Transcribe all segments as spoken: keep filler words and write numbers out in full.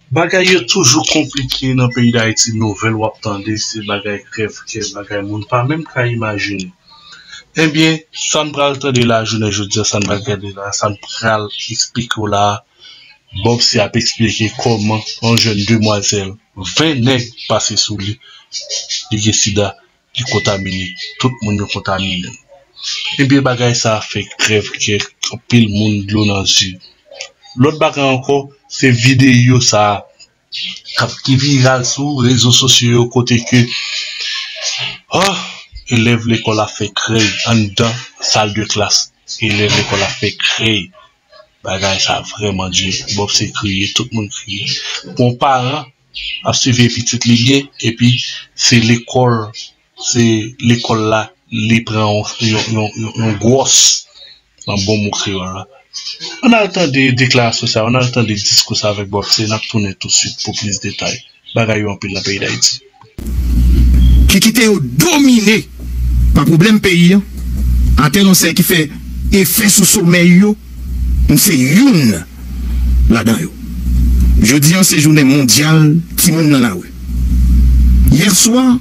Bagay yo toujou konplike nan peyi Dayiti, nouvèl w ap tande, se bagay krèvkè, bagay moun pa menm ka imajine. Ebyen, sa n pral tande la jounen jodi a, sa n pral gade la, sa n pral eksplike w la, Bob C ap eksplike kòman yon jèn demwazèl, ven nèg pase sou li, li gen sida, li kontamine, tout moun yo kontamine. Ebyen, bagay sa a fè krèvkè anpil moun, dlo nan zye. Lòt bagay ankò, se videyo sa a k ap, ki viral sou rezo sosyo yo, kote ke, ah, elèv lekòl ap fè krèy anndan sal de klas, elèv lekòl ap fè krèy. Bagay sa vrèman di, Bob C kriye, tout moun kriye. Pou yon paran ap siveye pitit li gen, epi se lekòl, se lekòl la, li pran yon, yon, yon, yon, yon gwòs, nan bon mo kreyòl la. Ann al tande deklarasyon sa, ann al tande diskou sa avèk Bob C, n ap tounen tousuit pou plis detay. Bagay yo anpil nan peyi Dayiti. Ki kite yo domine pa pwoblèm peyi an, atè yon sèy ki fè efè sou somèy yo, m se youn ladan yo. Jodi an se jounen mondyal timoun nan lari. Yè swa,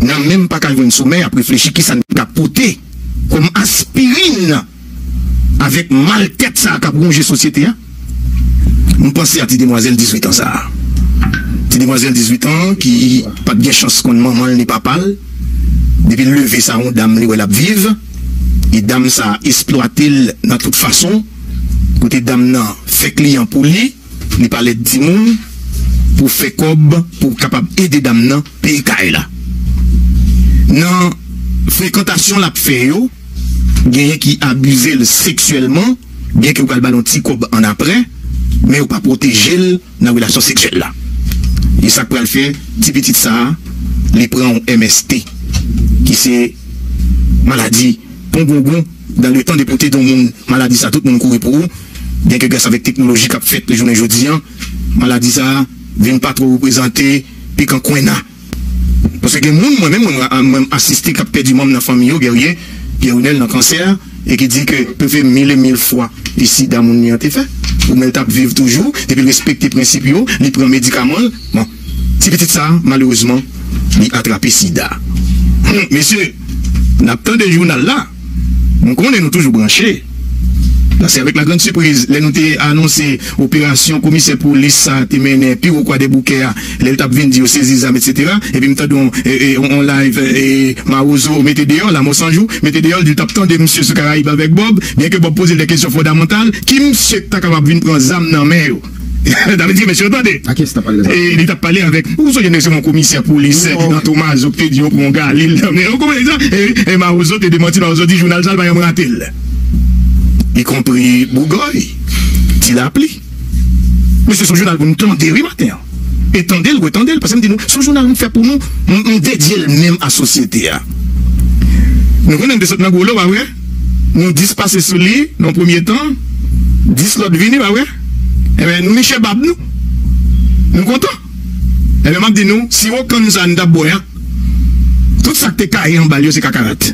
nan menm pa ka jwenn somèy, ap reflechi kisa n ka pote kòm aspirin avèk maltèt sa a k ap wonje sosyete a, m panse a ti demwazèl dizuit an sa a. Ti demwazèl dizuit an ki pa t gen chans konn manman l ni papa l. Depi l leve, sa yon dam li wè l ap viv. E dam sa a eksplwate l nan tout fason. Kote dam nan fè kliyan pou li, li pa lèd timoun, pou fè kòb, pou kapab ede dam nan peye kay la. Nan frekantasyon l ap fè yo, genyen ki abize l seksyèlman, byenke yo pral ba l yon ti kòb annapre, men yo pa pwoteje l nan relasyon seksyèl la. E sa k pral fè ti pitit sa a, li pran yon M S T, ki se maladi pongongon, dans le temps de porte yon moun maladi sa, tout moun kouri pou ou, byenke gras avèk teknoloji k ap fèt jounen jodi an, maladi sa vin pa twò reprezante pikan kwenna. Paske gen moun, mwen menm, mwen, mwen asiste k ap pèdi manm nan fanmi yo, Guerrier, Pierre Runel nan kansè, e ki di ke prefere mil e mil fwa e sida moun li an te fè, ou men l t ap viv toujou, depi l respekte prensip yo, li pran medikaman l. Bon, ti pitit sa, malerezman, li atrape sida. Mesye, n ap tande jounal la, m konnen nou toujou branche. Paske avèk la grande surprise, lè nou te anonse operasyon komisè polis sa te mennen pi wo Kwadèboukè a, lè l t ap vin di yo sezi zam, etsetera. Epi m tande yon, e, e, yon, yon live, e, Mawozo mete deyò, Lanmò San Jou, mete deyò, l di l t ap tande misye sou Karayib avèk Bob, byenke Bob poze l de kesyon fondamantal, ki misye k ta kapab vin pran zam nan men yo? Sa vle di ke mesye yo tande. A kiyès t ap pale de sa? E li t ap pale avèk, ou sonje nèg se yon komisè polis nan Tomazo ki te di yo pran yon galil nan men yo, ou konprann sa? E, e Mawozo te demanti, Mawozo di jounal sa l pa janm rate l. Ikonpri Bougòy, Ti Lapli. Mesye, se yon jounal pou n tande wi maten an. E tande l, retande l, paske m di nou, se yon jounal m fè pou nou, m, m dedye l menm a sosyete a. Nou konnen m te sot nan gwo lo, pa vre? Nou dis pase sou li, nan yon premye tan, dis lòt vini, pa vre? Enben, nou niche bab nou. Nou kontan. Enben, m ap di nou, siwo kann sa a n t ap bwè a, tout sa k te kaye anba l yo, se kakarat.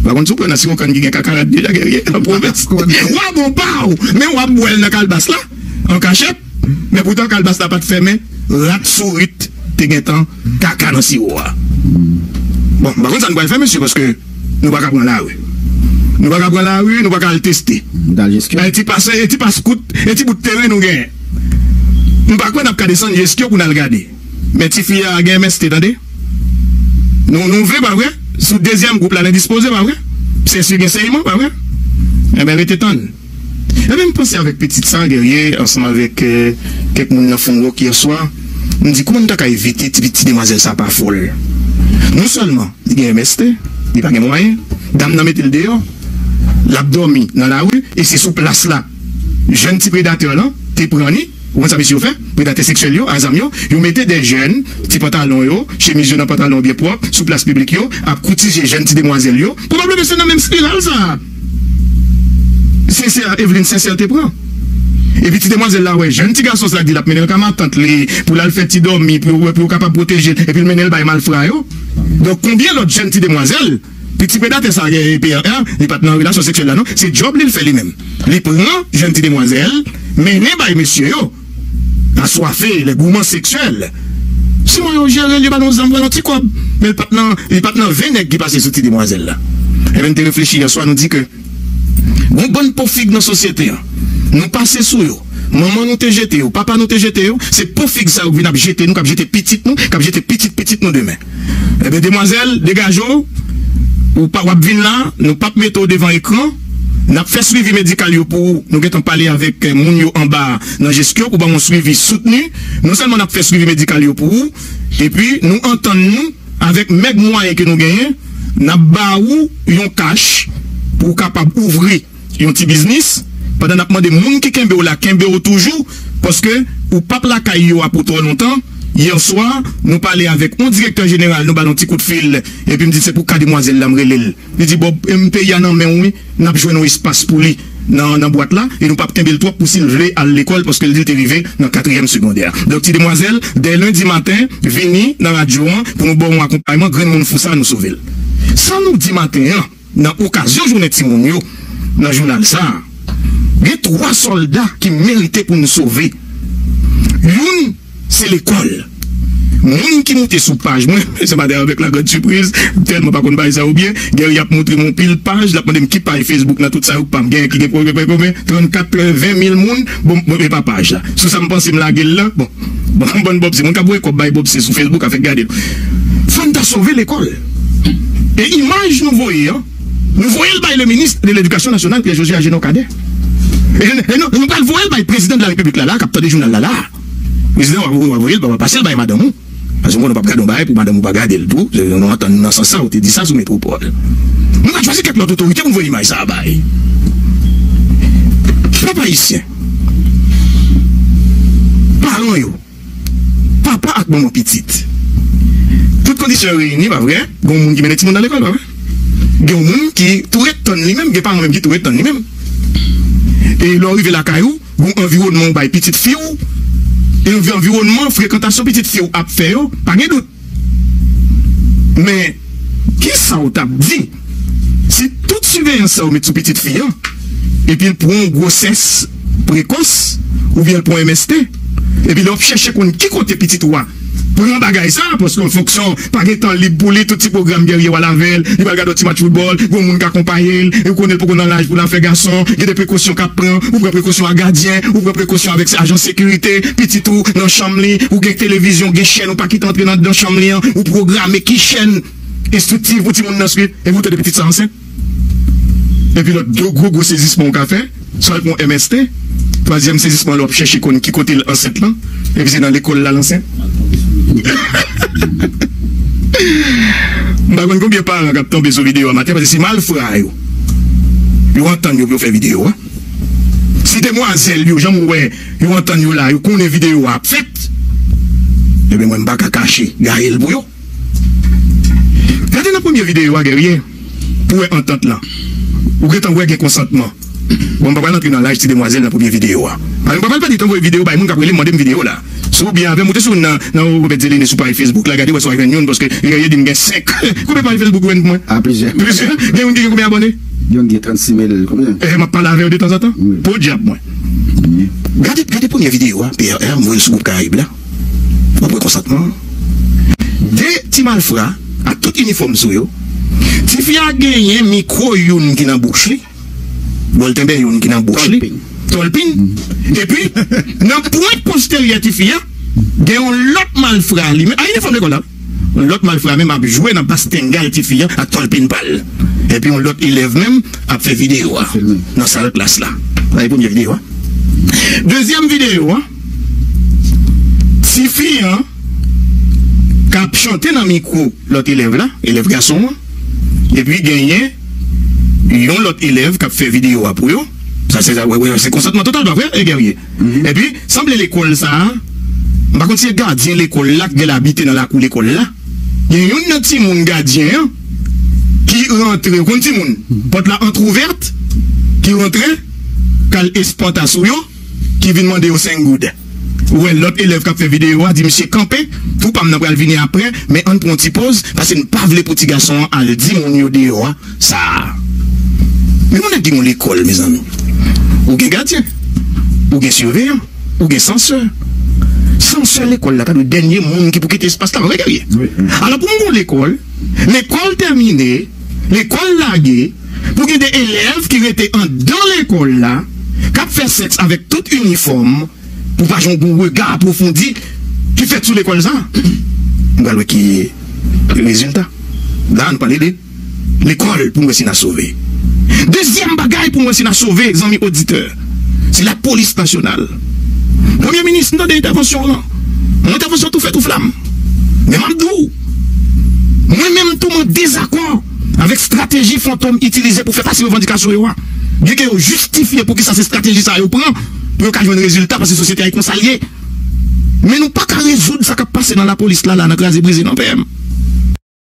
Pa konn si w pran nan siwo kann ki gen kakarat deja, Guerrier, nan pwovens. W ap bon pa w, men w ap bwè l nan kalbas la, an kachèt. Men poutan kalbas la pa t fèmen, rat sourit te gentan kaka nan siwo a. Bon, m pa konn sa n pral fè, mesye, paske nou pa ka pran lari. Nou pa ka pran lari, nou pa ka al teste. E ti pas, e ti pas kout, e ti bout teren nou genyen. M pa kwè n ap ka desann jiske pou n al gade. Men tifi a gen M S T, tande. Nou, nou vle, pa vre? Sou dezyèm gwoup la, l endispoze, pa vre? Sesi gen seyiman, pa vre? Enben, rete tann. Ebyen, m panse avèk pitit sa, Guerrier, ansanm avèk, eh, kèk moun nan Fon Wòk yè swa, m di, kòman n ta ka evite ti, ti demwazèl sa pa fòl? Non sèlman li gen M S T, li pa gen mwayen, dam nan mete l deyò, l ap dòmi nan lari, e se sou plas la jèn ti predatè lan te pran li, ou konn sa mesye yo fè? Predatè seksyèl yo, a zam yo, yo mete de jèn, ti pantalon yo, chemiz yo nan pantalon byen pwòp, sou plas piblik yo, ap koutije jèn ti demwazèl yo. Pwobableman se nan menm spiral sa a. Sensè, Eveline Sensè te pran. Epi ti demwazèl la wè jèn ti gason sa di l ap mennen l ka matant li, pou l al fè ti dòmi, pou yo, pou yo kapab pwoteje l, epi l mennen l bay malfra yo. Donk, konbyen lòt jèn ti demwazèl, pi ti predatè sa a, P R R, li pa t nan relasyon seksyèl la non, se djòb li l fè li menm. Li pran jèn ti demwazèl, mennen bay mesye yo. aswafe, les gourmands sexuels. Siman yo jere l, yo ba l yon zam, ba l yon ti kòb. Men li pa t nan, li pa t nan ven nèg ki pase sou ti demwazèl la. Ebyen, n te reflechi yè swa, nou di ke gon bann po fig nan sosyete an. Nou pase sou yo. Manman nou te jete yo, papa nou te jete yo, se po fig sa yo k vin ap jete nou, k ap jete pitit nou, k ap jete pitit pitit nou demen. Ebyen, demwazèl, degaje w, ou pa, w ap vin la, nou p ap mete w devan ekran, n ap fè swivi medikal yo pou ou. Nou gentan pale avèk, eh, moun yo anba a nan Jeskyo pou ban w yon swivi soutni. Non sèlman n ap fè swivi medikal yo pou ou, epi nou antann nou avèk mèg mwayen ke nou genyen, n ap ba ou yon kach pou w kapab ouvri yon ti biznis, pandan n ap mande moun ki kenbe w la, kenbe w toujou, paske ou p ap lakay yo a pou twò lontan. Yè swa, nou pale avèk yon direktè jeneral, nou ba l yon ti kout fil, epi m di se pou ka demwazèl la m rele l. Li di, "Bob, m peyi a nan men w, wi, n ap jwenn yon espas pou li nan, nan bwat la, e nou p ap kenbe l twòp pou si l vle al lekòl, paske l di l te rive nan katriyèm segondè." Donk, ti demwazèl, dè lendi maten, vini nan radyo an pou nou ba w yon akonpayman, grenn moun fou sa, nou sove l. Sa nou di maten an, nan okazyon jounen timoun yo, nan jounal sa a, gen twa sòlda ki merite pou n sove. Youn, se lekòl. Moun ki moute sou paj mwen, se maten avèk la grande surprise, m tèlman pa konn bagay sa yo byen, Guerrier ap montre m yon pil paj, l ap mande m ki paj Facebook nan tout sa yo, pa m gen ki gen konbyen, konbyen, trannkat, ven mil moun, bon, bon, e pa paj la. Sou sa m panse m lage l la, bon, bon, bann Bob, se moun k ap voye kòb bay Bob, se sou Facebook, afè gade l. Fò n ta sove lekòl. E imaj nou voye an, nou voye l bay le ministre de l'Éducation nationale, Pierre José Agénor Cadet. E, e nou, nou pral voye l bay prezidan de la Repiblik la, la, k ap tande jounal la, la. Prezidan, w a, w a voye l, w a pase l bay madanm ou. Paske m konnen w p ap gade yon bagay pou madanm ou pa gade l tou. Se, nou antann nan sans sa, ou te di sa sou Metwopòl. Nou ka chwazi kèk lòt otorite pou n voye imaj sa a bay. Pèp ayisyen, paran yo, papa ak manman pitit. Tout kondisyon yo reyini, pa vre? Gen moun ki mennen timoun nan lekòl, pa vre? Gen moun ki tou ret tann li menm, gen paran menm ki tou ret tann li menm. E lè w rive lakay ou, gon anviwònman ou bay pitit fi w, e anvi-, anviwònman, frekantasyon pitit fi w ap fè yo, pa gen dout. Men, kisa w t ap di si tout siveyans sa yo met sou pitit fi an, epi l pran yon gwosès prekòs, oubyen l pran M S T, epi lè w ap chèche konn ki kote pitit ou a pran bagay sa, paske an fonksyon, pa gen tan lib pou li, tout ti pwogram Guerrier al avè l, li pral gade yon ti match foutbòl, gon moun k akonpaye l, e ou konnen l poko nan laj pou l al fè gason, gen de prekosyon k ap pran, ou pran prekosyon ak gadyen, ou pran prekosyon avèk ajan sekirite, pitit ou nan chanm li, ou gen televizyon, gen chèn, ou pa kite antre nan, nan chanm li an, ou pwograme ki chèn enstriktif pou timoun nan swiv, epi ou tande pitit sa ansent. Epi lòt gwo, gwo, gwo sezisman ou ka fè, swa l pran M S T, twazyèm sezisman lè w ap chèche konn ki kote l ansent lan, epi se nan lekòl la l ansent. M pa konn konbyen paran k ap tonbe sou videyo a maten, paske se malfra yo. Yo antann yo pou yo fè videyo a. Si demwazèl yo, jan m wè, yo antann yo la, yo konnen videyo a ap fèt, ebyen mwen m pa ka kache gaye l pou yo. Gade nan premye videyo a, Guerrier, pou wè antant lan. Ou gentan wè gen konsantman. Bon, m pa pral antre nan laj ti demwazèl nan premye videyo a. Paske m pa pral pèdi tan voye videyo bay moun k ap rele m mande m videyo la. Si w byen avè m, ou te sou youn nan, nan ou pèdi li sou paj Facebook la, gade wè si w a jwenn youn, paske Guerrier di m gen senk. Konbyen paj Facebook ou jwenn pou mwen? A, plizyè. Plizyè? Gen youn ki gen konbyen abòne? Youn gen trannsis mil, konbyen? Eh, m ap pale avè yo detanzantan. Wi. Podyab mwen. Wi. Gade, gade premye videyo a, P R R, m voye l sou gwoup Karayib la. W ap wè konsantman an. De ti malfra ak tout inifòm sou yo. Tifi a genyen mikwo youn ki nan bouch li. Bòl tenben youn ki nan bouch li. Tòlpin. Tòlpin. Epi, nan pwent posteryè tifi a, gen yon lòt malfra li menm. A, inifòm lekòl la. Yon lòt malfra menm ap jwe nan bas tengal tifi a ak tòlpin pa l. Epi yon lòt elèv menm ap fè videyo a nan sal klas la. Sa se premye videyo a. Dezyèm videyo a, tifi an k ap chante nan mikwo lòt elèv la, elèv gason an, epi genyen yon lòt elèv k ap fè videyo a pou yo. Sa se, wè, wè, se konsantman total, pa vre, e Guerrier? Mhm. Epi, sanble lekòl sa a, m pa konn si se gadyen lekòl la ki gen abite nan lakou lekòl la. Gen youn nan timoun gadyen an ki rantre, ou konn timoun, pòt la antwouvèt, ki rantre, k al espanta sou yo, ki vin mande yo senk goud. Ou wè lòt elèv k ap fè videyo a di misye kanpe, tou pa m nan pral vini apre, men ann pran yon ti poz, paske n pa vle pou ti gason an al di moun yo deyò a sa. Men yon nèg ki gen yon lekòl, mezanmi. Ou gen gadyen, ou gen siveyan, ou gen sansè. Sansè lekòl la ta dwe dènye moun ki pou kite espas la, pa vre ke li ye? Alò, pou yon lekòl, lekòl tèmine, lekòl lage, pou gen de elèv ki rete anndan lekòl la, k ap fè sèks avèk tout inifòm, pou pa jan yon rega apwofondi ki fèt sou lekòl sa, m pral wè ki rezilta. La, nou pale de lekòl pou m wè si n a sove. Dezyèm bagay pou m wè si n a sove, zanmi oditè, se lapolis nasyonal. Premye minis, m tande entèvansyon w lan. Yon entèvansyon toufe tou flam. Men m ap di w, mwen menm tou, mwen dezakò avèk estrateji Fantòm itilize pou fè pase revandikasyon yo a. Byenke yo jistifye poukisa se estrateji sa yo pran, pou yo ka jwenn rezilta, paske sosyete a e konsa l ye. Men nou pa ka rezoud sa k ap pase nan lapolis la, la, nan kraze brize, non, P M.